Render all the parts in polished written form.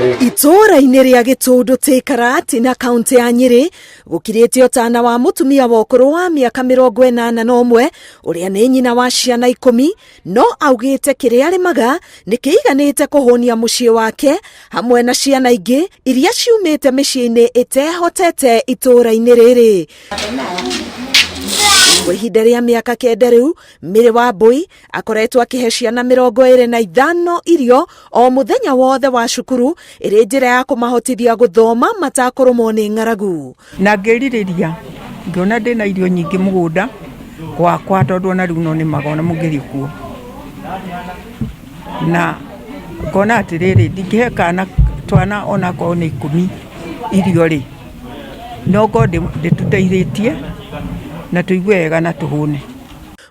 Itũũra-inĩ rĩa Gĩtũndũ Tĩkarati na kaũntĩ ya Nyĩrĩ gũkirĩte ũtana wa mũtumia wa ũkũrũ wa mĩaka 81 ũrĩa nĩ nyina wa ciana 10, no augĩte kĩrĩa arĩmaga nĩ kĩiganĩte kũhũnia mũciĩ wake hamwe na ciana ingĩ iria ciumĩte mĩciĩ-inĩ ĩtehotete itũũra-inĩ rĩrĩ. Kwa ihinda rĩa mĩaka 9 rĩu, Mary Wambui akoretwo akĩhe ciana 25 irio o mũthenya wothe wa cukuru ĩrĩ njĩra ya kũmahotithia gũthoma matakũrũmwo nĩ ng'aragu. Na ngĩrirĩria ngĩona ndĩna irio nyingĩ mũgũnda gwakwa, tondũ ona rĩu no nĩmaga ona mũngĩthiĩ kuo, na ngona atĩrĩrĩ, ndingĩhe kana twana onakorwo nĩ 10 irio rĩ, no ngorwo ndĩtũteithĩtie na tũigue wega na tũhũne.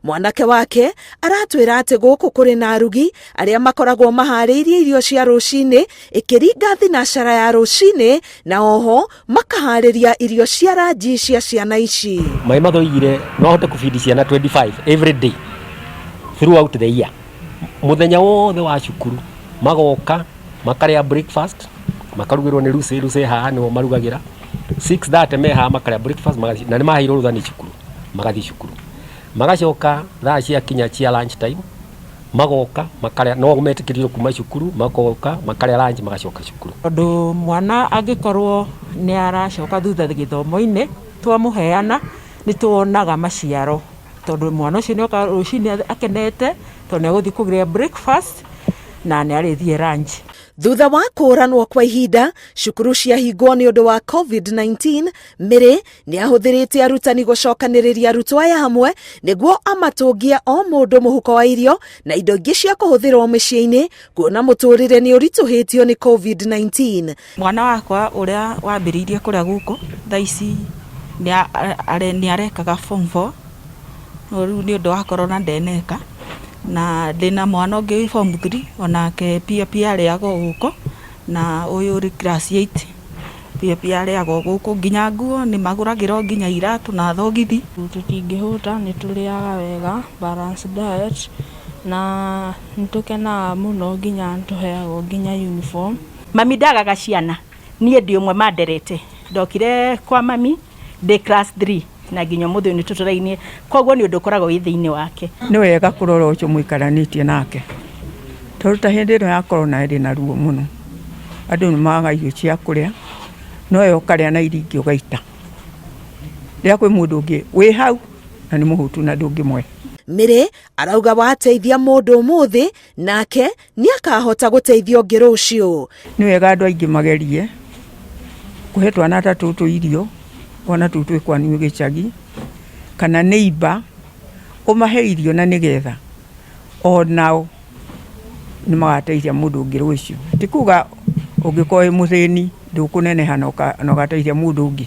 Mwanake wake aratwĩra atĩ gũkũ kũrĩ na arugi arĩa makoragwo maharĩirie irio cia rũcinĩ ĩkĩringa thinacara ya rũcinĩ, na oho makaharĩria irio cia ranji cia ciana ici. Maĩ mathoigire no ahote kũbindi ciana 25 every day throughout the year, mũthenya wothe wa cukuru magoka makarĩa breakfast, makarugĩrwo nĩ Lucy. Lucy haha nĩo marugagĩra. 6:30 me haha makarĩa breakfast, magathiĩ, na nĩ maheirwo rũtha nĩ cukuru, magathiĩ cukuru, magacoka thaa ciakinya cia lunch time magoka makarĩa, no metĩkĩrire kuma cukuru, magoka makarĩa lunch, magacoka cukuru. Tondũ mwana angĩkorwo nĩ aracoka thutha gĩthomo-inĩ, twamũheana nĩ tuonaga maciaro, tondũ mwana ũcio nĩ oka rũcinĩ akenete, tondũ nĩ egũthiĩ kũgĩa breakfast na nĩ arĩthiĩ lunch. Thutha wa kũranwo kwa ihinda cukuru ciahingwo nĩ ũndũ wa COVID-19, Mary nĩ ahũthĩrĩte arutani gũcokanĩrĩria arutwo aya hamwe nĩguo amatũngie o mũndũ mũhuko wa irio na indo ingĩ cia kũhũthĩrwo mĩciĩ-inĩ, kuona mũtũrĩre nĩ ũritũhĩtio nĩ COVID-19. Mwana wakwa ũrĩa wambĩrĩirie kũrĩa gũkũ, thaa ici nĩ arekaga form 4, no rĩu nĩ ũndũ wa corona ndeneka, na ndĩna mwana ũngĩ wĩ form 3, onake pia pia arĩaga o gũkũ, na ũyũ ũrĩ class 8 pia pia arĩaga o gũkũ, nginya nguo nĩ magũragĩrwo, nginya iratũ na thogithi. Tũtingĩhũta, nĩ tũrĩaga wega, balanced diet, na nĩ tũkenaga mũno, nginya nĩ tũheagwo nginya uniform. Mami ndagaga ciana, niĩ ndĩ ũmwe manderete. Ndokire kwa mami ndĩ class 3 na nginya ũmũthĩ ũyũ nĩ tũtũrainie, koguo nĩ ũndũ ũkoragwo wĩ thĩinĩ wake. Nĩ wega kũrora ũcio mũikaranĩtie nake, tondũ ta hĩndĩ ĩno ya corona ĩrĩ na ruo mũno, andũ nĩ magaga irio cia kũrĩa, no we ũkarĩa na irio ingĩ ũgaita, rĩrĩa kwĩ mũndũ ũngĩ wĩ hau na nĩ mũhũtu na ndũngĩmwe. Mary arauga wateithia mũndũ ũmũthĩ, nake nĩ akahota gũteithia ũngĩ rũciũ. Nĩ wega andũ aingĩ magerie kũhe twana ta tũtũ irio, ona tũu twĩ kwanyu gĩcagi kana neighbor, ũmahe irio, na nĩgetha onao nĩ magateithia mũndũ ũngĩ rũciũ. Ti kuga ũngĩkorwo wĩ mũthĩni ndũkũneneha na ũgateithia mũndũ ũngĩ.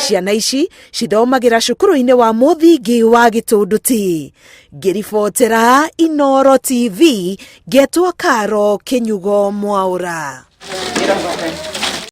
Ciana ici cithomagĩra cukuru-inĩ wa mũthingi wa Gĩtũndũti. Ngĩribotera Inooro TV, ngetwo Karo Kĩnyugo Mwaũra.